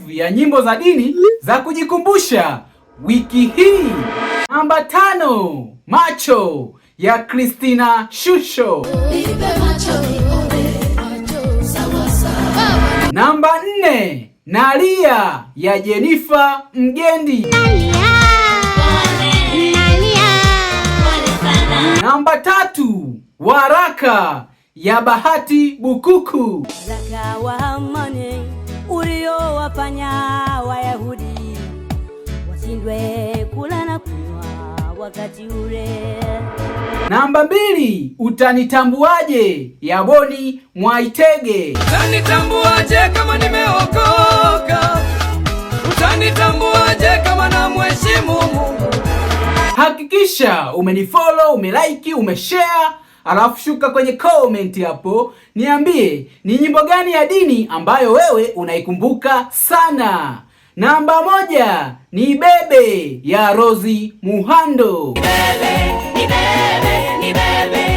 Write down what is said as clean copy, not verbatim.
5 ya nyimbo za dini za kujikumbusha wiki hii. Namba 5, Macho ya Christina Shusho. Namba 4, Nalia ya Jenifa Mgendi. Namba 3, Waraka ya Bahati Bukuku. Waraka wa amani uliowafanya Wayahudi washindwe kula na kunywa wakati ule. Namba 2, Utanitambuaje ya Boni Mwaitege. Utanitambuaje kama nimeokoka? Utanitambuaje kama namheshimu Mungu? Hakikisha umenifollow, umelike, umeshare, alafu shuka kwenye comment hapo niambie ni nyimbo gani ya dini ambayo wewe unaikumbuka sana. Namba 1 ni Bebe ya Rose Muhando. Ni bebe, ni bebe, ni bebe.